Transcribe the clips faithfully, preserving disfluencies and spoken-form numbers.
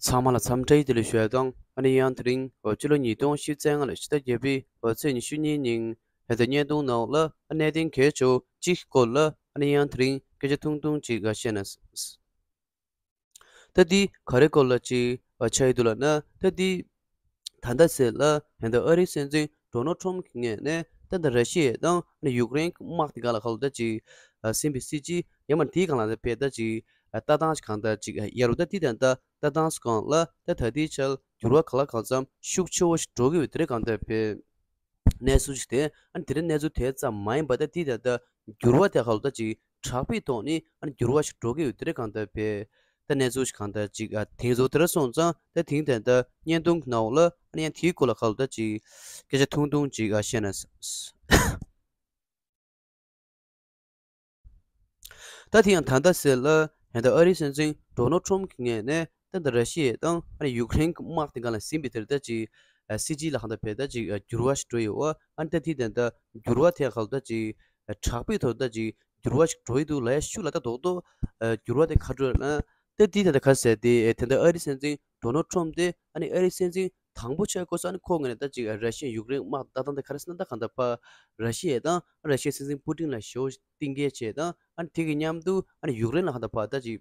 ཚང་མ་ལ་འཚམས་འདྲི་བདེ་ལེགས་ཞུ་ཡ་དང་། ཨ་ནི་ཡང་དེ་རིང་འོ་སྤྱི་ལོ་ཉིས་སྟོང་ཉི་ཤུ་རྩ་ལྔ་ལོའི་ཕྱི་ཟླ་བརྒྱད་པའི་འོ་ཚེས་ཉི་ཤུ་གཉིས་ཉིན་ཧན་ད་བརྙན་ཐུང་ནང་ལ་ཨ་གནད་དོན་གལ་ཆེ་བོ་གཅིག་སྐོར་ལ་ཨ་ནི་ཡང་དེ་རིང་སྐད་ཆ་ཐུང་ཐུང་ཅིག་བཤད་ན། ད་འདི་ག་རེ་སྐོར་ལ་ཅིག་ཆགས་ཡོད་འདུག་ལབ་ན། ད་འདི་ད་ལྟ་ཟེར་ལ་ཧན་ད་ཨ་རིའི་སྲིད་འཛིན་ཌོ་ནལ་ཊམ་གྱི་ངོས་ནས་ད་ལྟ་ར་ཤི་ཡ་དང་ཡུཀ་རེན་གྱི་དམག་དེ་ག་ལ་ག་ལ་ད་ཅིག་ཟིན་པའི་སྲིད་ཇུས་ཡང་མ་དེའི་སྒང་ལ་ད་དཔེ་ད་ཅིག་ལྟ་སྟངས་ཤིག་གང་ལྟར་ཅིག་ཡ་རུ་ད་དེ་ད་ལྟ་ལྟ་སྟངས་སུ་གང་ལ་ད་ད་ལྟའི་ཆར་འགྱུར་བ་ག་ལ་གང་འཚམ་ཤུགས་ཆེ་བོ་ཞིག་འགྲོ་གི་ཡོད་དེ་རེད་གང་ལྟར་དཔེ། གནས་ཚུལ་ཞིག་དེ། ཨ་ནི་དེ་རིང་གནས་ཚུལ་དེ་ཙམ་མ་ཡིན་པ་ད་དེ་ད་ལྟ་འགྱུར་བ་དེ་ག་ལ་ད་ཅིག་དྲག་པོའི་ཐོག་ནས་ཨ་ནི་འགྱུར་བ་ཞིག་འགྲོ་གི་ཡོད་དེ་རེད་གང་ལྟར་དཔེ། ད་གནས་ཚུལ་ཞིག་གང་ལྟར་ཅིག་ཨ་དེ་ཚོ་དེ་ར་སོང་ཙང་ད་དེང་དེ་ད་བརྙན་ཐུང་གི་ནང་ལ་ཨ་ནི་ཡང་དེའི་སྐོར་ལ་ག་ལ་ད་ཅིག་སྐད་ཆ་ཐུང་ཐུང་ཅིག་ཨ་བཤད་ན། ད་དེ་ཡང་ད་ལྟ་ཟེར་ལ་ཧན་ད་ཨ་རིའི་སྲིད་འཛིན་ཌོ་ནལ་ཊམ་གྱི་ངོས་ནས་ད་ལྟ་ར་ཤི་ཡ་དང་ཨ་ནི་ཡུཀ་རེན་གྱི་དམག་དེ་ག་ལ་ཟིན་པའི་དེར་ད་ཅིག་སྲིད་ཇུས་ལ་ཧན་ད་བས་ད་ཅིག་འགྱུར་བ་ཞིག་འགྲོ་ཡོད་པ། ཨ་ནི་ད་དེ་ད་ལྟ་འགྱུར་བ་དེ་ག་ལ་ད་ཅིག་དྲག་པོའི་ཐོག་ད་ཅིག་འགྱུར་བ་ཞིག་འགྲོ་ཡི་འདུག་ལབ་ཡ་ཤུགས་ལ་ད་རྡོག་རྡོག་འགྱུར་བ་དེ་ག་འགྲོ་ན། ད་དེ་ད་ལྟ་ག་ཟེར་དེ་ད་ལྟ་ཨ་རིའི་སྲིད་འཛིན་ཌོ་ནལ་ཊམ་དེ་ཨ་ནི་ཨ་རིའི་སྲིད་འཛིན་དང་པོ་ཆགས་དགོས་ས་ནི་ཁོ་ངོས་ནས་ད་ཅིག་ར་ཤི་ཡ་ཡུཀ་རེན་དམག་ལྟ་སྟངས་དེ་ག་རེ་ཟེར་ན། ད་གང་ལྟར་ཕར་ར་ཤི་ཡ་དང་ར་ཤི་ཡའི་སྲིད་འཛིན་པུ་ཏིན་ལ་ཞེ་པོ་གཏིང་སྐྱེལ་བྱས་དང་། ཨ་ནི་དེ་གི་མཉམ་དུ་ཨ་ནི་ཡུཀ་རེན་ལ་གང་ལྟར་ཕར་ད་ཅིག་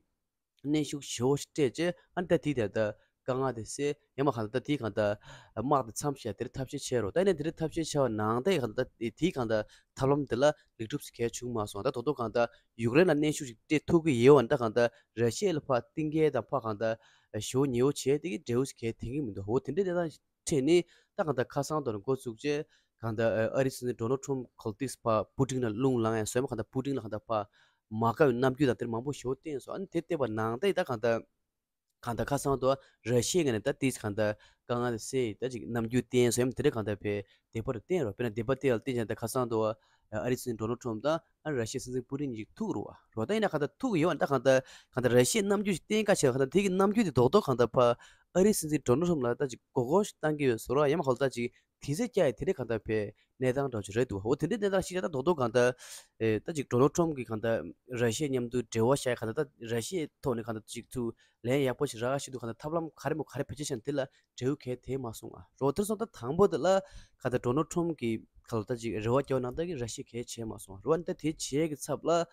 གནོན་ཤུགས་ཞེ་པོ་ཞིག་སྤྲད་བྱས། ཨ་ནི་ད་དེ་ད་ལྟ་དཀའ་ངལ་དེ་སེལ་ཡ་མ་གང་ལྟར་ད་དེ་གང་ལྟར་དམག་དེ་མཚམས་བཞག་དེར་ཐབས་ཤེས་བྱས་རོགས། ད་ནི་དེར་ཐབས་ཤེས་བྱས་པ་ནང་ད་གང་ལྟར་དེ་གང་ལྟར་ཐབས་ལམ་དེ་ལ་ལེགས་གྲུབ་ཟེར་གལ་བྱུང་མ་སོང་། ད་དོ་དོ་གང་ལྟར་ཡུཀ་རེན་ལ་གནོན་ཤུགས་ཤིག་སྤྲད་ཐུབ་ཀྱི་ཡོད་པ་ནི། ད་གང་ལྟར་ར་ཤི་ཡ་ལ་ཕར་གཏིང་སྐྱེལ་དང་ཕར་གང་ལྟར་ཞེ་པོ་ཉེ་པོ་བྱས་དེ་གི་འབྲས་བུ་ཞིག་གལ་ཐེབས་ཀྱི་མི་འདུག་འོ་དེ་འདྲའི་གནས་སྟངས་འཕྲད་ནས་ད་གང་ལྟར་ཁ་སང་དོ་ནས་འགོ་བཙུགས་བྱས་གང་ལྟར་ཨ་རིའི་སྲིད་འཛིན་ཌོ་ནལ་ཊམ་གོ་ལ་ཏིས་ཕར་པུ་ཏིན་ལ་རླུང་ལངས་ཡ་བཟོས་མ། གང་ལྟར་པུ་ཏིན་ལ་གང་ལྟར་ཕར་མ་དགའ་བའི་རྣམ་འགྱུར་དང་དེར་མང་པོ་ཞེ་པོ་བསྟན་སོང་། ཨ་ནི་དེ་བལྟས་པ་ནང་ད་ད་གང་ལྟར་གང་ལྟར་ཁ་སང་དུ་ར་ཤི་ཡ་ངོས་ནས་ད་ཏིས་གང་ལྟར་དཀའ་ངལ་དེ་སེལ་ད་ཅིག་རྣམ་འགྱུར་བསྟན་སོང་ཡ་དེ་རེད་གང་ལྟར་བས་དེ་པར་བསྟན་རོགས། དཔེར་ན་དེ་པར་བསྟན་ཡ་བསྟན་ཀྱང་ད་ཁ་སང་དུ་ཨ་རིའི་སྲིད་འཛིན་ཌོ་ནལ་ཊམ་དང་ཨ་ར་ཤི་ཡའི་སྲིད་འཛིན་པུ་ཏིན་གཉིས་ཐུག་རུ་བ་རོགས། ད་ཡིན་ན་གང་ལྟར་ཐུག་ཡོད་པ་ད་གང་ལྟར་གང་ལྟར་ར་ཤི་ཡའི་རྣམ་འགྱུར་ཞིག་བསྟན་ཁ་ཆེ་བ། གང་ལྟར་དེ་གི་རྣམ་འགྱུར་དེ་རྡོག་རྡོག་གང་ལྟར་ཕར་ཨ་རིའི་སྲིད་འཛིན་ཌོ་ནལ་ཊམ་ལ་ད་ཅིག་མགོ་སྐོར་ཞིག་བཏང་གི་ཡོད་བཟོ་འདྲ། ཡང་མ་གང་ལྟར་ད་ཅིག་དེ་ཚེ་སྐྱ་ཡི་དེ་འདྲའི་གང་ལྟར་བས་གནས་སྟངས་འདྲ་བོ་ཞིག་རེད་འདུག་འོ་དེ་འདྲའི་གནས་སྟངས་ཤིག་ད་རྡོག་རྡོག་གང་ལྟར་ཨེ་ད་ཅིག་ཌོ་ནལ་ཊམ་གྱིས་གང་ལྟར་ར་ཤི་ཡའི་མཉམ་དུ་འབྲེལ་བ་བཞག་གང་ལྟར་ད་ར་ཤི་ཡའི་ཐོག་ནས་གང་ལྟར་ཅིག་ཚུར་ལན་ཡག་པོ་ཞིག་རག་ཤེས་འདུག་གང་ལྟར་ཐབས་ལམ་ག་རེ་མོ་ག་རེ་བེད་སྤྱོད་བྱས་ན་དེ་ལ་འབྲས་བུ་གལ་ཐེབས་མ་སོང་ཨ་རོགས། དེར་སོང་ད་དང་པོ་དེ་ལ་གང་ལྟར་ཌོ་ནལ་ཊམ་གྱིས་གང་ལ་ད་ཅིག་རེ་བ་རྒྱག་ནང་ལྟར་གྱི་ར་ཤི་ཡ་གལ་བྱས་མ་སོང་ཨ་རོགས། ཨ་ནི་ད་དེ་བྱས་ཀྱི་ཚབ་ལ་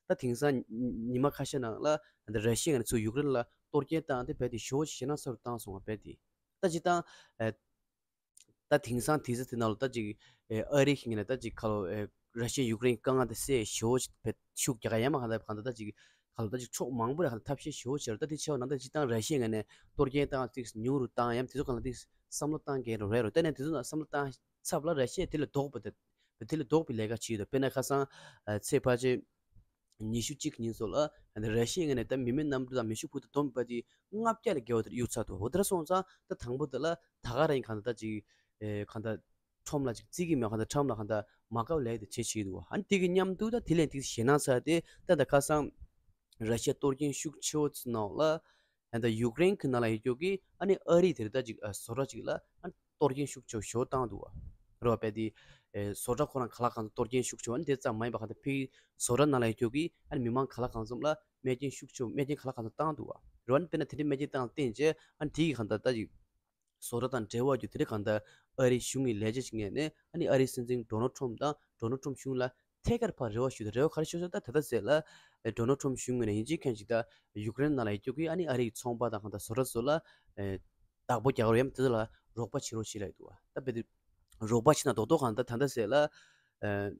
ད་དེང་སང་ཉི་མ་ཁ་ཤས་ནང་ལ་ད་ར་ཤི་ཡ་ངོས་ནས་ཚུར་ཡུཀ་རེན་ལ་གཏོར་སྐྱོན་བཏང་སྟེ་རྦད་དེ་ཞེ་པོ་ཞེད་སྣང་ཚ་རུ་བཏང་སོང་བ་རྦད་དེ། ད་སྤྱིར་བཏང་ཨེ་ད་དེང་སང་དུས་ཚོད་དེ་ནང་ལ་ད་ཅིག་ཨེ་ཨ་རི་གི་ངོས་ནས་ད་ཅིག་ག་ལ་ཨེ་ར་ཤི་ཡ་ཡུཀ་རེན་དཀའ་ངལ་དེ་སེལ་ཞེ་པོ་ཞིག་རྦད་ཤུགས་རྒྱག་ག་ཡ་མ་གང་ལྟར་གང་ལྟར་ད་ཅིག་ག་ལ་ད་ཅིག་ཕྱོགས་མང་པོ་ལ་གང་ལྟར་ཐབས་ཤེས་ཞེ་པོ་བྱས་ར། ད་དེ་བྱས་པ་ནང་ད་སྤྱིར་བཏང་ར་ཤི་ཡའི་ངོས་ནས་གཏོར་སྐྱོན་བཏང་ཏིག་ཉུང་རུ་བཏང་ཡ་དེ་ཚོ་གང་ལ་ཏིག་བསམ་བློ་བཏང་གི་རུ་རེད་རོ། དེ་ནས་དེ་ཚོ་ནང་བསམ་བློ་བཏང་ཚབ་ལ་ར་ཤི་ཡས་དེ་ལས་ལྡོག་པ་དེ་དེ་ལས་ལྡོག་པའི་ལས་ཀ་བྱས་འདུག་དཔེར་ན་ཁ་སང་ཨ་ཚེས་ཕལ་ཆེར་ཉི་ཤུ་གཅིག་ཉིན་སོགས་ལ་ཨ་ནི་ར་ཤི་ཡའི་ངོས་ནས་ད་མི་མེད་གནམ་གྲུ་དང་མེ་ཤུགས་འཕུར་མདའ་བསྡོམས་པ་དེ་ལྔ་བརྒྱ་ལས་བརྒལ་བ་དེ་གཡུག་ཚར་འདུག་འོ་དེ་འདྲ་སོང་ཙང་ད་དང་པོ་དེ་ལ་ད་ག་རང་གང་ལྟར་ད་ཅིག་ཨེ་གང་ལྟར་ཁྲོམ་ལ་ཅིག་བརྩི་གི་མེད། གང་ལྟར་ཁྲོམ་ལ་གང་ལྟར་མ་དགའ་བའི་ལས་དེ་བྱེད་བྱེད་འདུག་ཨ་ནི་དེ་གི་མཉམ་དུ་ད་དེ་ལས་དེ་ཞེད་སྣང་ཚ་དེ་ད་ད་ཁ་སང་ར་ཤི་ཡ་གཏོར་སྐྱོན་ཤུགས་ཆེ་བོ་ཚོ་ནང་ལ་ཨ་ད་ཡུཀ་རེན་གི་ནང་ལ་ཡོད་རྒྱུ་གི་ཨ་ནི་ཨ་རི་དེར་ད་ཅིག་ཨ་བཟོ་གྲྭ་ཅིག་ལ་ཨ་ནི་གཏོར་སྐྱོན་ཤུགས་ཆེ་བོ་ཞེ་པོ་བཏང་འདུག་བ། རེད་བ། དཔེ་དེ་ཨེ་བཟོ་གྲྭ་ཁོ་རང་ག་ལ་གང་འཚམ་གཏོར་སྐྱོན་ཤུགས་ཆེ་བ་ནི་དེ་ཙམ་མ་ཡིན་པ་གང་ལྟར་ཕ་གི་བཟོ་གྲྭ་ནང་ལ་ཡོད་རྒྱུ་གི་ཨ་ནི་མི་མང་ག་ལ་གང་འཚམ་ལ་རྨས་སྐྱོན་ཤུགས་ཆེ་བ་རྨས་སྐྱོན་ག་ལ་གང་འཚམ་བཏང་འདུག་བ། རེད་བ། ནི་དཔེར་ན་དེ་འདྲའི་རྨས་སྐྱོན་བཏང་བསྟན་བྱས་ཨ་ནི་དེ་གི་གང་ལྟར་ད་ཅིག་བཟོ་གྲྭ་དང་འབྲེལ་བ་རྒྱུ་དེ་འདྲའི་གང་ལྟར་ཨ་རིའི་གཞུང་གི་ལས་བྱེད་ཅིག་ངོས་ནས་ཨ་ནི་ཨ་རིའི་སྲིད་འཛིན་ཌོ་ནལ་ཊམ་དང་ཌོ་ནལ་ཊམ་གཞུང་ལ་ཐད་ཀར་ཕར་རེ་བ་ཞུས་ཏེ། རེ་བ་ག་རེ་ཞུས་སོང་ད་ད་ལྟ་ཟེར་ལ་ཨེ་ཌོ་ནལ་ཊམ་གཞུང་ངོས་ནས་ཡིན་གཅིག་མཁན་གཅིག་ད་ཡུཀ་རེན་ནང་ལ་ཡོད་རྒྱུ་གི་ཨ་ནི་ཨ་རིའི་ཚོང་པ་དང་གང་ལྟར་བཟོ་གྲྭ་ཚོ་ལ་ཨེ་བདག་པོ་རྒྱག་རོགས་ཡམ་དེ་ཚོ་ལ་རོགས་པ་བྱེད་རོགས་བྱེད་ལབ་འདུག་བ། ད་དཔེ་དེ་རོགས་པ་བྱེད་ན་རྡོག་རྡོག་གང་ལྟར་ད་ལྟ་ཟེར་ལ་ཨེ་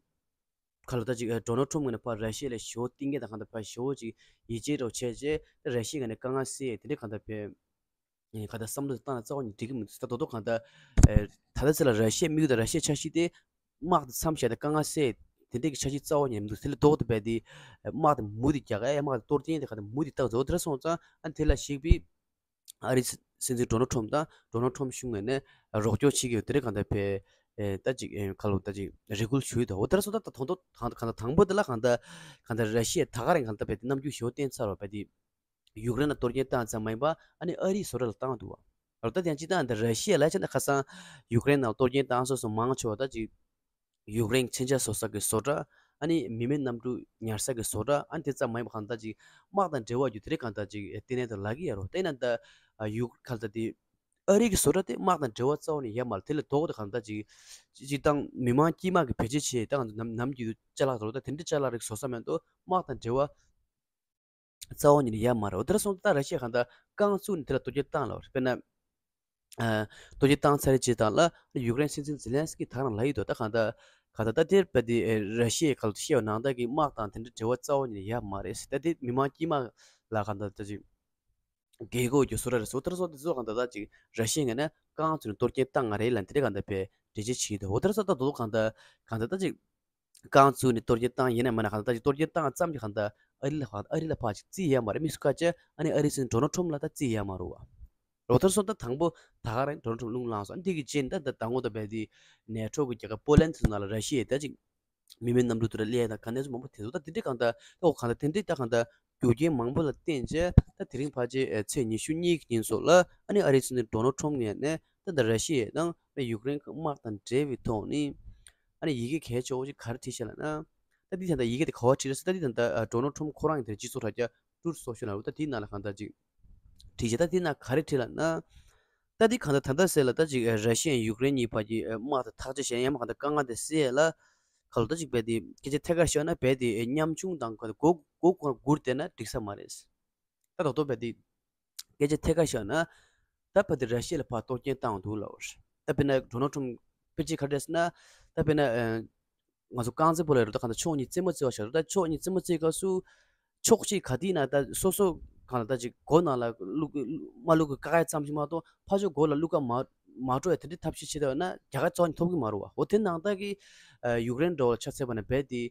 ག་ལ་ད་ཅིག་ཨེ་ཌོ་ནལ་ཊམ་ངོས་ནས་ཕར་ར་ཤི་ཡ་ལ་ཞེ་པོ་གཏིང་སྐྱེལ་དང་གང་ལྟར་ཕར་ཞེ་པོ་ཅིག་ཡིད་ཆེས་རོགས་བྱས་རྗེས་ད་ར་ཤི་ཡའི་ངོས་ནས་དཀའ་ངལ་སེལ་ཡས་དེ་འདྲའི་གང་ལྟར་ཕེ་ཨེ་གང་ལྟར་བསམ་བློ་བཏང་ན་རྩ་བ་ནས་འགྲིག་གི་མི་འདུག་ད་རྡོག་རྡོག་གང་ལྟར་ཨེ་ད་ལྟ་ཚེ་ལ་ར་ཤི་ཡའི་དམིགས་ཡུལ་དང་ར་ཤི་ཡའི་འཆར་གཞི་དེ་དམག་དེ་མཚམས་བཞག་སྟེ་དཀའ་ངལ་སེལ་དེ་འདྲའི་གི་འཆར་གཞི་རྩ་བ་ནས་མི་འདུག་དེ་ལས་ལྡོག་སྟེ་རྦད་དེ་དམག་དེ་མུ་མཐུད་རྒྱག་ཡ་ཡ་དམག་དེ་གཏོར་སྐྱོན་དེ་ག་དེ་མུ་མཐུད་བཏང་ཚར། འོ་དེ་འདྲ་སོང་ཙང་ཨ་དེ་ལ་གཞིགས་པའི་ཨ་རིའི་སྲིད་འཛིན་ཌོ་ནལ་ཊམ་དང་ཌོ་ནལ་ཊམ་གཞུང་ངོས་ནས་རོགས་སྐྱོར་བྱེད་ཀྱི་ཡོད་དེ་འདྲ་གང་ལྟར་ཕེ་ཨེ་ད་ཅིག་ཨེ་ཁ་ལོ་ད་ཅིག་རེ་སྐུལ་ཞུས་འདུག་འོ་དེ་འདྲ་སོང་ད་ད་དང་ཐོག་གང་ལྟར་དང་པོ་དེ་ལ་གང་ལྟར་གང་ལྟར་ར་ཤི་ཡས་ད་ག་རང་གང་ལྟར་རྦད་དེ་རྣམ་འགྱུར་ཞེ་པོ་བསྟན་ཚར་བ་རྦད་དེ། ཡུཀ་རེན་ལ་གཏོར་སྐྱོན་བཏང་ཙམ་མ་ཡིན་པ་ཨ་ནི་ཨ་རིའི་བཟོ་གྲྭ་ལ་བཏང་འདུག་བ། ད་ལྟ་ཡང་སྤྱིར་བཏང་འདི་ར་ཤི་ཡ་ལ་ཆ་ན་ཁ་སང་ཡུཀ་རེན་ནང་གཏོར་སྐྱོན་བཏང་སོ་སོ་མང་ཆེ་བ་ད་ཅིག་ཡུཀ་རེན་མཚོན་ཆ་བཟོ་ས་གི་བཟོ་གྲྭ་ ཨ་ནི་མི་མེད་གནམ་གྲུ་ཉར་ས་གི་བཟོ་གྲྭ། ཨ་ནི་དེ་ཙམ་མ་ཡིན་པ་གང་ལྟར་ཅིག་དམག་དང་འབྲེལ་བ་རྒྱུ་དེ་རིགས་གང་ལྟར་ཅིག་ལྟེ་གནས་དུ་ལབ་ཀྱི་ཡོད་རེད། དེ་ཡིན་ན་ད་ཡུ་ག་ལ་ད་དེ་ཨ་རི་གི་བཟོ་གྲྭ་དེ་དམག་དང་འབྲེལ་བ་རྩ་བ་ནས་ཡོད་མ་རེད། དེ་ལས་ལྡོག་སྟེ་གང་ལྟར་ཅིག་སྤྱིར་བཏང་མི་མང་དཀྱུས་མ་གི་བེད་སྤྱོད་བྱེད་སྟངས་ནམ་ནམ་རྒྱུན་དུ་ཅ་ལག་རེད། ད་དེ་འདྲའི་ཅ་ལག་རིགས་བཟོ་ས་མེད་དོ། དམག་དང་འབྲེལ་བ་རྩ་བ་ཉིད་ནས་ཡོད་མ་རེད། འོ་དེ་འདྲ་སོང་ཙང་ད་ར་ཤི་ཡས་གང་ལྟར་རྐང་བཙུགས་ནས་དེ་ལ་གཏོར་སྐྱོན་བཏང་ལབ་རེད། དཔེར་ན། ཨ། གཏོར་སྐྱོན་བཏང་ཚར་རྗེས་དང་ལ་ཡུཀ་རེན་སྲིད་འཛིན་ཛེ་ལན་སི་ཀི་ད་རང་ལབ་ཡོད་དོ། ད་གང་ལྟར་གང་ལྟར་ད་དེར་བལ་དེ་ར་ཤི་ཡས་ག་ལ་བཤད་པ་ནང་ལྟར་གྱི་དམག་དང་དེ་འདྲའི་འབྲེལ་བ་རྩ་བ་ཉིད་ནས་ཡོད་མ་རེད། ད་དེ་མི་མང་དཀྱུས་མ་ལ་གང་ལྟར་ད་ཅིག་རྒྱལ་སྒོ་གི་བཟོ་གྲྭ་རེད་ཟེར། དེར་སོང་དེ་ཚོ་གང་ལྟར་ད་ཅིག་ར་ཤི་ཡའི་ངོས་ནས་རྐང་བཙུགས་ནས་གཏོར་སྐྱོན་བཏང་ང་རེད་ལབ་དེ་འདྲའི་གང་ལྟར་བལ་འགྲེལ་བརྗོད་བྱེད་ཀྱི་འདུག་འོ་དེར་སོང་ད་དོ་གང་ལྟར་གང་ལྟར་ད་ཅིག་རྐང་བཙུགས་ནས་གཏོར་སྐྱོན་བཏང་ཡིན་ན་མིན་ན་གང་ལྟར་ད་ཅིག་གཏོར་སྐྱོན་བཏང་ཙམ་གྱིས་གང་ལྟར་ཨ་རི་ལ་ཕར་ཨ་རི་ལ་ཕར་ཅིག་རྩིས་ཡོད་མ་རེད། དམིགས་སུ་བཀར་བྱས་ཨ་ནི་ཨ་རིའི་སྲིད་འཛིན་ཌོ་ནལ་ཊམ་ཕ་ལ་ད་རྩིས་ཡོད་མ་རེད་བ། འོ་དེར་སོང་ད་དང་པོ་ད་ག་རང་ཌོ་ནལ་ཊམ་ཕ་རླུང་ལངས་སོང་། ཨ་ནི་དེ་གི་རྗེས་ནས་ད་ད་དང་པོ་ད་བལ་དེ་ནེ་ཊོ་གི་རྒྱལ་ཁབ་པོ་ལན་ཌི་ནང་ལ་ར་ཤི་ཡས་ད་ཅིག་མི་མེད་གནམ་གྲུ་དེ་ལ་སླེབས་དང་ག་ནས་སུ་མང་པོ་དེ་ཚོ་ད་དེ་འདྲའི་གང་ལྟར་ད་འོ་གང་ལྟར་དེ་འདྲའི་ད་གང་ལྟར་རྒྱུ་རྐྱེན་མང་པོ་ལ་བརྟེན་བྱས་ད་དེ་རིང་ཕལ་ཆེར་ཚེས་ཉི་ཤུ་གཉིས་ཀྱི་ཉིན་སོགས་ལ་ཨ་ནི་ཨ་རིའི་སྲིད་འཛིན་ཌོ་ནལ་ཊམ་ཕ་ངོས་ནས་ད་ད་ར་ཤི་ཡ་དང་ཡུཀ་རེན་གྱི་དམག་དང་འབྲེལ་བའི་ཐོག་ནས་ཨ་ནི་ཡི་གེ་གལ་ཆེ་བོ་ཞིག་ག་རེ་བྲིས་ཤག་ལབ་ན། ད་འདི་ད་ལྟ་ཡི་གེ་དེ་ག་པར་བྲིས་རེད་ཟེར། ད་འདི་ད་ལྟ་ཌོ་ནལ་ཊམ་ཕ་ཁོ་རང་གི་དེར་སྤྱི་ཚོགས་དྲ་རྒྱ་ཊུ་རུཐ་སོ་ཤལ་ལབ་རེད། ད་དེའི་ནང་ལ་གང་ལྟར་ཅིག་བྲིས་ཤག་ད་དེའི་ནང་ག་རེ་བྲིས་ལབ་ན། ད་འདི་གང་ལྟར་ད་ལྟ་ཟེར་ལ་ད་ཅིག་ར་ཤི་ཡ་ཡུཀ་རེན་གཉིས་བར་གྱི་དམག་དེ་ཐག་གཅོད་བྱས་ཡང་མ་གང་ལྟར་དཀའ་ངལ་དེ་སེལ་ལ། ག་ལ་ད་ཅིག་བལ་དེ་སྐད་ཆ་ཐད་ཀར་བཤད་ན་བལ་དེ་ཉམ་ཆུང་དང་ག་ལ་མགོ་མགོ་སྒུར་བསྡད་ན་འགྲིག་ས་མ་རེད། ད་ད་དོ་བལ་དེ་སྐད་ཆ་ཐད་ཀར་བཤད་ན། ད་བལ་དེ་ར་ཤི་ཡ་ལ་ཕར་གཏོར་སྐྱོན་བཏང་འདུག་ལབ་རེད། ད་དཔེར་ན་ཌོ་ནལ་ཊམ་ཕ་དཔེ་ཅིག་ག་རེ་རེད་ཟེར་ན། ད་དཔེར་ན་ང་ཚོ་རྐང་རྩེད་སྤོ་ལོ་རེད། ད་གང་ལྟར་ཕྱོགས་གཉིས་རྩེད་མོ་རྩེ་བ་ཞིག་རེད། ད་ཕྱོགས་གཉིས་རྩེད་མོ་རྩེ་སྐབས་སུ་ཕྱོགས་གཅིག་ག་དུས་ན་ད་སོ་སོ་གང་ལ་ད་ཅིག་མགོ་ནང་ལ་བླུག་མ་བླུག་གི་བཀག་ཡ་ཙམ་ཞིག་མ་གཏོགས་ཕར་ཕྱོགས་མགོ་ལ་བླུག་ག་མ་མ་འགྲོ་ཡ་དེ་འདྲའི་ཐབས་ཤེས་བྱེད་ཐུབ་ན་རྒྱལ་ཁ་ཙོག་ནས་ཐོབ་ཀྱི་མ་རེད་བ། འོ་དེ་ནང་ལྟར་གྱི་ཡུཀ་རེན་འདྲ་བོ་ལ་ཆ་མཚོན་པ་ན་བལ་དེ་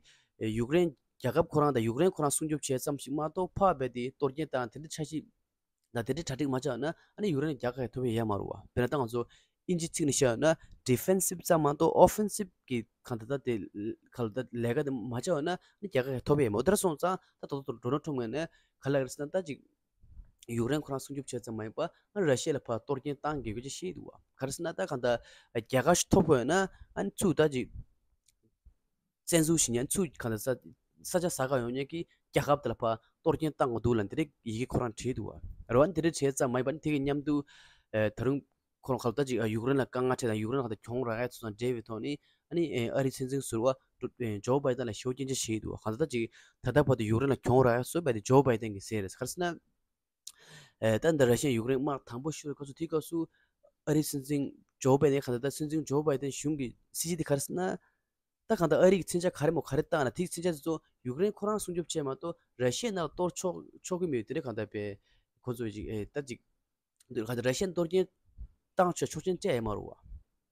ཡུཀ་རེན་རྒྱལ་ཁབ་ཁོ་རང་དང་ཡུཀ་རེན་ཁོ་རང་སྲུང་སྐྱོབ་བྱེད་ཙམ་ཞིག་མ་གཏོགས་ཕར་བལ་དེ་གཏོར་སྐྱོན་བཏང་དེ་འདྲའི་འཆར་གཞི་ད་དེ་འདྲའི་གྲ་སྒྲིག་མ་བྱས་ན་ཨ་ནི་ཡུཀ་རེན་ལ་རྒྱལ་ཁ་ཐོབ་ཡ་ཡོད་མ་རེད་བ། དཔེར་ན་ད་ང་ཚོ་དབྱིན་ཇི་ཚིག་ནས་བཤད་ན་ཌི་ཕེན་སིབ་ཙམ་མ་གཏོགས་ཨོ་ཕེན་སིབ་ཀྱི་གང་ལྟར་ད་དེ་ག་ལ་ད་ལས་ཀ་དེ་མ་བྱས་ན་ཨ་ནི་རྒྱལ་ཁ་ཐོབ་ཡ་ཡོད་མ་རེད། དེ་འདྲ་སོང་ཙང་ད་ད་ལྟ་ཌོ་ནལ་ཊམ་ཕ་ངོས་ནས་ག་ལབ་ཀྱི་རེད་ཟེར་ན། ད་ཅིག་ཡུཀ་རེན་ཁོ་རང་སྲུང་སྐྱོབ་བྱས་ཙམ་མ་ཡིན་པ་ཨ་ནི་ར་ཤི་ཡ་ལ་ཕར་གཏོར་སྐྱོན་བཏང་དགོས་ཀྱི་ཅིག་བཤད་འདུག་བ། ག་རེ་ཟེར་ན་ད་གང་ལྟར་རྒྱལ་ཁ་ཞིག་ཐོབ་དགོས་ན་ཨ་ནི་ཚུར་ད་ཅིག་བཙན་འཛུལ་བྱེད་མཁན་ཚུར་གང་ལ་ས་ས་ཆ་ཟ་ག་ཡོང་མཁན་གྱི་རྒྱལ་ཁབ་དེ་ལ་ཕར་གཏོར་སྐྱོན་བཏང་དགོས་འདུག་ལབ་འདི་རིགས་ཡི་གེ་ཁོ་རང་བྲིས་འདུག་བ། རེད་བ། འདི་རིགས་བྲིས་ཙམ་མ་ཡིན་པ་ནི་དེ་གི་མཉམ་དུ་ཨེ་ད་རུང་ཁོ་རང་ག་ལ་ད་ཅིག་ཡུཀ་རེན་ལ་དཀའ་ངལ་འཕྲད་དང་ཡུཀ་རེན་ལ་ག་ལ་ད་གྱོང་རག་ཡ་ཚོ་དང་འབྲེལ་བའི་ཐོག་ནས་ཨ་ནི་ཨེ་ཨ་རིའི་སྲིད་འཛིན་ཟུར་པ་ཨེ་ཇོ་བྷའི་ཏན་ལ་ཞེ་པོ་སྐྱོན་བརྗོད་བྱས་འདུག་བ། གང་ལྟར་ད་ཅིག་ད་ལྟ་བར་དུ་ཡུཀ་རེན་ལ་གྱོང་རག་ཡ་བཟོས་པ་དེ་ཇོ་བྷའི་ཏན་གྱིས་བཟོས་རེད། ག་རེ་ཟེར་ན། ཨེ་ད་འདི་ར་ཤི་ཡ་ཡུཀ་རེན་དམག་དང་པོ་ཤོར་བའི་སྐབས་སུ་དེའི་སྐབས་སུ་ཨ་རིའི་སྲིད་འཛིན་ཇོ་བྷའི་ཏན་གང་ལྟར་ད་སྲིད་འཛིན་ཇོ་བྷའི་ཏན་གཞུང་གི་སྲིད་ཇུས་དེ་ག་རེ་ཟེར་ན། ད་གང་ལྟར་ཨ་རི་གི་མཚོན་ཆ་ག་རེ་མོ་ག་རེ་བཏང་ན་དེའི་མཚོན་ཆ་དེ་ཚོ་ཡུཀ་རེན་ཁོ་རང་སྲུང་སྐྱོབ་བྱས་མ་གཏོགས་ར་ཤི་ཡའི་ནང་ལ་གཏོར་ཆོག་ཆོག་གི་མེད། དེ་འདྲ་གང་ལྟར་བས་ཁོ་ཚོས་ཅིག་ཨེ་ད་ཅིག་འདི་གང་ལྟར་ར་ཤི་ཡ་གཏོར་སྐྱོན་བཏང་ཆོག་ཆོག་མཆན་སྤྲད་ཡོད་མ་རེད་བ།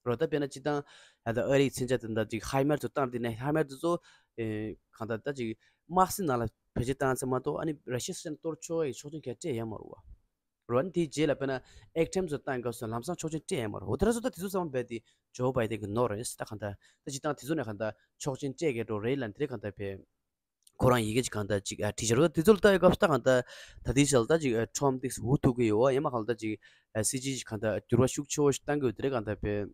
རོ་ད་དཔེར་ན་སྤྱིར་བཏང་ད་ལྟ་ཨ་རི་གི་མཚོན་ཆ་དེ་འདྲ་ཅིག་ཧའི་མར་དེ་ཚོ་བཏང་དེ་ནས་ཧའི་མར་དེ་ཚོ་ཨེ་གང་ལྟར་ད་ཅིག་དམག་སྲིད་ནང་ལ་བེད་སྤྱོད་བཏང་ཚར་མ་གཏོགས་ཨ་ནི་ར་ཤི་ཡའི་ས་ཆ་ནང་གཏོར་ཆོག་ཡའི་ཆོག་མཆན་གང་སྤྲད་ཡོད་མ་རེད་བ། རོ་ཨ་ནི་དེའི་རྗེས་ལ་དཔེར་ན་ཨེག་ཊེམ་ཚོ་བཏང་སྐབས་སུ་ལམ་སང་ཆོག་མཆན་སྤྲད་ཡོད་མ་རེད། འོ་དེ་ར་སོ་ད་དེ་ཚོ་ཚང་མ་རྦད་དེ་ཇོ་བྷའི་ཏན་གྱི་ནོར་རེད་ཟེར། ད་གང་ལྟར་ད་སྤྱིར་བཏང་དེ་ཚོ་ནས་གང་ལྟར་ཆོག་མཆན་སྤྲད་དགོས་འགྲོ་རེད་ལབ་དེ་རེད། གང་ལྟར་བས་ཁོ་རང་ཡི་གེ་ཅིག་གང་ལྟར་ཅིག་ཨ་བྲིས་བཞག་རོ། དེ་ཚོ་ལ་ལྟ་ཡོད་སྐབས་སུ་ད་གང་ལྟར་ད་ལྟའི་ཆར་ལ་ད་ཅིག་ཨ་ཊམ་ཕ་ཏིག་འུ་ཐུག་གི་ཡོད་བ། ཡང་མ་གང་ལྟར་ཅིག་ཨ་སྲིད་ཇུས་ཅིག་གང་ལྟར་འགྱུར་བ་ཤུགས་ཆེ་བོ་ཞིག་བཏང་གི་ཡོད་དེ་རེད། གང་ལྟར་བས་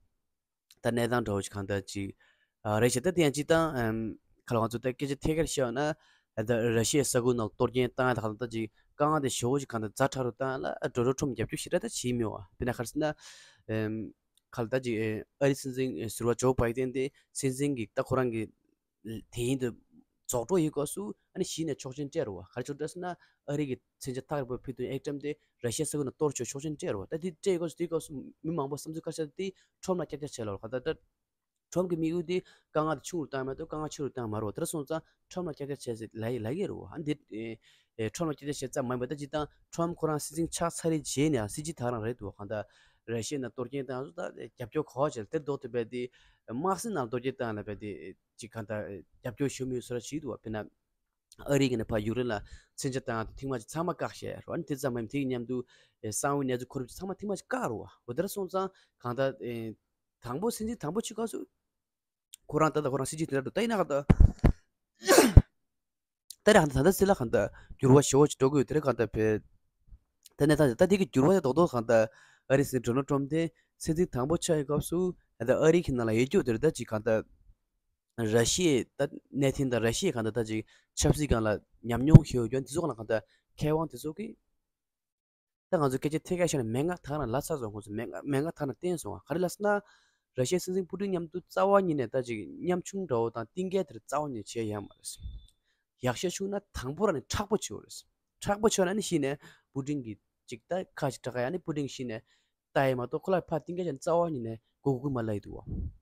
ད་གནས་སྟངས་འདྲ་བོ་ཞིག་གང་ལྟར་ཅིག་ཨ་རེད་ཤག་ད་དེ་ཡང་སྤྱིར་བཏང་ཨམ་ག་ལ་ང་ཚོ་ད་སྐད་ཆ་ཐད་ཀར་བཤད་ན་ད་ར་ཤི་ཡའི་ས་ཁུལ་ནང་གཏོར་སྐྱོན་བཏང་ཡ་ད་གང་ལྟར་ཅིག་དཀའ་ངལ་དེ་ཞེ་བོ་ཞིག་གང་ལྟར་ཛ་དྲག་རུ་བཏང་ཡ་ལ་ཨ་ཌོ་ནལ་ཊམ་ཕ་རྒྱབ་སྐྱོར་ཞེ་དྲག་ད་བྱས་མེད་བ། དཔེར་ན་ག་རེ་ཟེར་ན་ཨམ་ག་ལ་ད་ཅིག་ཨ་རིའི་སྲིད་འཛིན་ཟུར་པ་ཇོ་བྷའི་ཏན་དེ་སྲིད་འཛིན་གྱི་ད་ཁོ་རང་གི་དེ་ཡིན་དུ་རྫོགས་འགྲོ་ཡི་སྐབས་སུ་ཨ་ནི་གཞི་ནས་ཆོག་མཆན་སྤྲད་རོ་བ། ག་རེ་ཆོག་སྤྲད་ཟེར་ན་ཨ་རི་གི་མཚོན་ཆ་ཐག་རིང་པོ་ཕུད་དུས་ཨེག་ཊེམ་དེ་ར་ཤི་ཡ་ས་ཁུལ་ནང་གཏོར་ཆོག་ཆོག་མཆན་སྤྲད་རོ་བ། ད་དེ་སྤྲད་ཡི་སྐབས་སུ་དེའི་སྐབས་སུ་མི་མང་པོ་བསམ་ཚུལ་བཀར་ཤག་དེ་ཊམ་ཕ་ལ་སྐྱག་རྫུན་བྱས་ལ་བ། ག་ད་ད་ཊམ་ཕ་གི་དམིགས་ཡུལ་དེ་དཀའ་ངལ་དེ་ཆུང་རུ་བཏང་མ་གཏོགས་དཀའ་ངལ་ཆེ་རུ་བཏང་མ་རོ། དེ་འདྲ་སོང་ཙང་ཊམ་ཕ་ལ་སྐྱག་རྫུན་བྱས་ཟེར་ལབ་ཡི་ལབ་ཡི་རོ་བ། ཨ་འདི་ཨེ་ཊམ་ཕ་ལ་སྐྱག་རྫུན་བྱས་ཙམ་མ་ཡིན་པ་ད་སྤྱིར་བཏང་ཊམ་ཕ་ཁོ་རང་སྲིད་འཛིན་ཆགས་ཚར་རེ་རྗེས་ནས་སྲིད་ཇུས་དེ་རང་རེད་འདུག་བ། གང་ལྟར་ར་ཤི་ཡ་ནང་གཏོར་སྐྱོན་བཏང་སོང་ད་རྒྱབ་སྐྱོར་ག་པར་བྱས་ལ་དེ་ལྡོག་ཐུབ་པའི་དེ་དམག་སྲིད་ནང་གཏོར་སྐྱོན་བཏང་ལ་བས་དེ། ཅིག་གང་ལྟར་རྒྱབ་སྐྱོར་ཞུ་མུས་བཟོ་འདྲ་ཞིག་འདུག་བ། དཔེར་ན་ཨ་རི་གི་ནས་ཕར་ཡུཀ་རེན་ལ་མཚོན་ཆ་བཏང་ཡག་དེ་ཐེངས་མ་གཅིག་ཚང་མ་བཀག་བཞག་རོ། ཨ་ནི་དེ་ཙམ་མ་ཡིན་དེ་གི་མཉམ་དུ་ཨེ་གསང་བའི་གནས་ཚུལ་མཁོ་སྒྲུབ་ཚང་མ་ཐེངས་མ་གཅིག་བཀག་རོ་བ། འོ་དེ་འདྲ་སོང་ཙང་གང་ལྟར་ཨེ་དང་པོ་སྲིད་འཛིན་དང་པོ་ཆགས་སྐབས་སུ་ཁོ་རང་ད་ལྟ་ཁོ་རང་སྲིད་ཇུས་དེ་འདྲ་འདུག་ད་ཡིན་ན་གང་ལྟར་ད་རེས་གང་ལྟར་ད་ལྟ་སྲིད་ལ་གང་ལྟར་འགྱུར་བ་ཞེ་པོ་ཅིག་འགྲོ་གི་ཡོད། དེ་རེད། གང་ལྟར་བས་ད་གནས་སྟངས་ད་དེ་གི་འགྱུར་བ་དེ་རྡོག་རྡོག་གང་ལྟར་ཨ་རིའི་སྲིད་འཛིན་ཌོ་ནལ་ཊམ་ཕ་དེ་སྲིད་འཛིན་དང་པོ་ཆགས་ཡི་སྐབས་སུ་ད་ལྟ་ཨ་རི་གི་ནང་ལ་ཡོད་རྒྱུ་དེ་རེད། ད་ཅིག་གང་ལྟར། ར་ཤི་ཡའི་ད་གནས་བརྟན་དང་ར་ཤི་ཡའི་གང་ལྟར་ད་ཅིག་ཆབ་སྲིད་སྒང་ལ་ཉམས་མྱོང་ཞེས་ཡོད་ཀྱང་དེ་ཚོ་གང་ལ་གང་ལྟར་མཁས་དབང་དེ་ཚོ་གིས། ད་ང་ཚོ་སྐད་ཆ་ཐད་ཀར་བཤད་ན་མན་ངག་ད་ག་རང་ལབ་ཚར་སོང་། ཁོང་ཚོ་མན་ངག་མན་ངག་ད་ག་རང་བསྟན་སོང་བ། ག་རེ་ལབ་ཟེར་ན། ར་ཤི་ཡའི་སྲིད་འཛིན་པུ་ཏིན་མཉམ་དུ་རྩ་བ་ཉིད་ནས་ད་ཅིག་མཉམ་ཆུང་འདྲ་བོ་དང་གཏིང་སྐྱེལ་དེར་རྩ་བ་ཉིད་ནས་བྱས་ཡོད་མ་རེད། ཡག་ཤོས་བྱུང་ན་དང་པོ་རང་ནས་མཁྲེགས་པོ་བྱེད་དགོས་རེད། མཁྲེགས་པོ་བྱུང་ན་ནི་གཞི་ནས་པུ་ཏིན་གྱིས་ཅིག་ད་ཁ་ཞིག་གྲགས་ཡ་ནི་པུ་ཏིན་གཞི་ནས་ལྟ་ཡས་མ་གཏོགས་ཁོ་ལ་ཕར་གཏིང་སྐྱེལ་བྱས་ན་རྩ་བ་ཉིད་ནས་གོ་དགོས་ཀྱི་མ་ལབ་ཡི་འདུག་བ།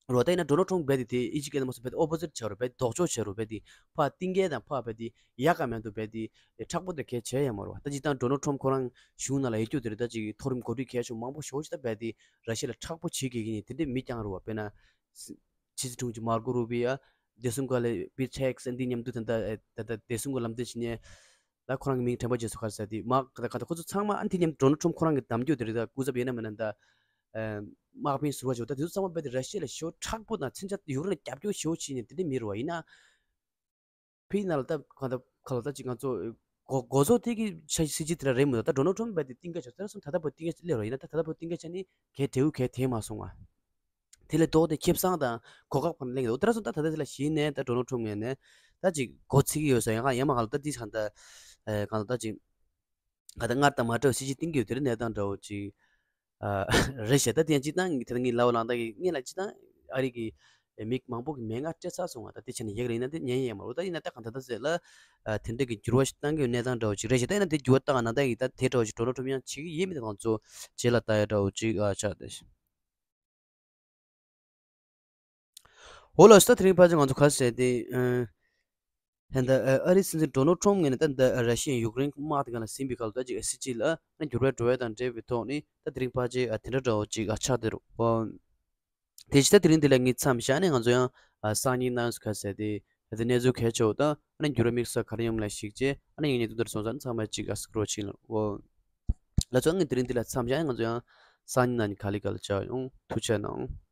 རོ་ད་ཡིན་ན་ཌོ་ནལ་ཊམ་རྦད་དེ་དེ་ཨི་ཇིབ་སྐད་ནང་མ་སོང་རྦད་དེ་ཨོ་པོ་ཟིཊ་བྱས་རོ། རྦད་དེ་ལྡོག་ཕྱོགས་བྱས་རོ། རྦད་དེ་ཕར་གཏིང་སྐྱེལ་དང་ཕར་རྦད་དེ་ཡག་ག་མེད་འདུག་རྦད་དེ་མཁྲེགས་པོ་དེ་གལ་ཆེ་ཡ་མ་རོ། ད་ཅི་ད་ཌོ་ནལ་ཊམ་ཁོ་རང་གཞུང་ནང་ལ་ཡོད་རྒྱུ་དེ་རེད། ད་ཅིག་མཐོ་རིམ་འགོ་ཁྲིད་གལ་ཆེ་མང་པོ་ཞེ་པོ་ཅིག་ད་རྦད་དེ་ར་ཤི་ཡ་ལ་མཁྲེགས་པོ་བྱེད་དགོས་ཀྱི་ཡིན། དེ་འདྲའི་མི་རྐྱང་རེད་བ། དཔེར་ན་ཕྱི་སྲིད་དྲུང་ཆེ་མར་ཀོ་རུ་བི་ཡ། བདེ་སྲུང་སྒང་ལ་པིཊ་ཧེག་སེ་འདི་མཉམ་དུ་ད་ད་ད་ད་བདེ་སྲུང་གི་ལམ་སྟོན་བྱེད་མཁན། ད་ཁོ་རང་གི་མིང་དྲན་པ་བརྗེད་སོང་། ག་རེ་ཟེར་དེ་དམག་ག་ད་ག་ད་ཁོ་ཚོ་ཚང་མ་ཨ་ནི་དེ་མཉམ་ཌོ་ནལ་ཊམ་ཁོ་རང་གི་གདམ་རྒྱུ་དེ་རེད། ད་སྐུ་ཚབ་ཡིན་ན་མིན་ན་ད་དམག་དཔོན་ཟུར་པ་ཅིག་ད་དེ་ཚོ་ཚང་མ་རྦད་དེ་ར་ཤི་ཡ་ལ་ཞེ་པོ་མཁྲེགས་པོ་དང་མཚོན་ཆ་ཡུ་ཀེ་རེན་ལ་རྒྱབ་སྐྱོར་ཞེ་པོ་བྱེད་མཁན་དེ་འདྲ་མི་རེད་བ། ཡིན་ན་ཕི་ནང་ལ་ད་གང་ལྟར་ག་ལ་ད་ཅིག་ང་ཚོ་འགོ་འགོ་ཚོགས་དེ་གི་ཆ་སྲིད་ཇུས་དེ་འདྲ་རེད་མི་འདུག་ད་ཌོ་ནལ་ཊམ་རྦད་དེ་གཏིང་སྐྱེལ་བྱས། ད་ལྟ་བུ་གཏིང་སྐྱེལ་སླེབས་རོགས། ཡིན་ན་ད་ད་ལྟ་བུ་གཏིང་སྐྱེལ་བྱས་ནི་གལ་འབྲས་བུ་གལ་དེ་མ་སོང་ང་། དེ་ལས་ལྡོག་སྟེ་ཁེ་བཟང་དང་གོ་སྐབས་གང་གླེང་འདུག་དེ་འདྲ་སོང་ད་ད་ལྟ་དེ་ལ་གཞི་ནས་ད་ཌོ་ནལ་ཊམ་ངོས་ནས་ད་ཅིག་འགོ་ཚུགས་ཀྱི་ཡོད་ས་ཡང་ཡང་མ་ག་ལ་ད་དེ་གང་ད་གང་ལ་ད་ཅིག་ག་ད་སྔར་དང་མ་འདྲ་བའི་སྲིད་ཇུས་བཏིང་གི་ཡོད། དེ་རིང་གནས་སྟངས་འདྲ་བོ་ཅིག་ཨ་རེད་ཤག་ད་དེ་ཡང་སྤྱིར་བཏང་དེ་ངས་ལབ་པ་ལངས་ད་གི་ངས་ལ་སྤྱིར་བཏང་ཨ་རི་གི་མི་མང་པོ་གི་མན་ངག་སྤྲད་ཚར་སོང་བ། ད་དེ་བྱས་ན་ཡག་རེད། ཡིན་ན་དེ་ཉན་ཡས་མ་རེད། ད་ཡིན་ན་ད་གང་ད་ད་ཟེར་ལ་ཨ་དེ་འདྲ་གི་འགྱུར་བ་ཞིག་བཏང་གི་ཡོད་གནས་སྟངས་འདྲ་བོ་ཅིག་རེད་ཤག་ད་ཡིན་ན་དེ་འགྱུར་བ་བཏང་ན་ད་གི་ད་དེ་འདྲ་བོ་ཅིག་ཌོ་ནལ་ཊམ་ཡང་བྱེད་ཀྱི་ཡོད་མེད་དེ་ང་ཚོ་རྗེས་ལ་ལྟ་ཡ་འདྲ་བོ་ཅིག་ཨ་ཆགས་བསྡད་ཤག་འོ་ལགས་སོ། ད་དེ་རིང་ཕལ་ཆེར་ང་ཚོ་ག་རེ་ཟེར་དེ། ཨ་ད་ཨ་རིའི་སྲིད་འཛིན་ཌོ་ནལ་ཊམ་ངོས་ནས་ད་ད་ར་ཤི་ཡ་ཡུཀ་རེན་དམག་དེ་སྒང་ལ་ཟིན་པའི་སྐབས་ལ་ད་ཅིག་སྲིད་ཇུས་ལ་ཨ་འགྱུར་བ་འགྲོ་ཡ་དང་འབྲེལ་བའི་ཐོག་ནས་ད་དེ་རིང་ཕལ་ཆེར་ཨ་དེ་འདྲ་འདྲ་བོ་ཅིག་ཨ་ཆགས་བསྡད་རེད། འོ་དེ་ཕྱི་ད་དེ་རིང་འདི་ལ་ངས་མཚམས་བཞག་ནས་ང་ཚོ་ཡང་ཨ་སང་ཉིན་གནངས་སུ་ག་རེ་ཟེར་དེ་ད་དེ་གནས་ཚུལ་གལ་ཆེ་བོ་དང་ཨ་ནི་འགྱུར་བ་དམིགས་བསལ་ག་རེ་ཡོང་མིན་ལ་གཞིགས་བྱས་ཨ་ནི་ངས་ཉིན་ཐོ་འདིར་སོང་ཙང་ཚང་མ་ཅིག་ཨ་སྐུ་རོགས་བྱེད་ལ། འོ་ལགས་སོ། ངས་དེ་རིང་འདི་ལ་མཚམས་བཞག་ནས་ང་ཚོ་ཡང་སང་ཉིན་གནངས་ཉིན་ག་ལེ་ག་ལེ་མཇལ་ཡོང་། ཐུགས་རྗེ་གནང་།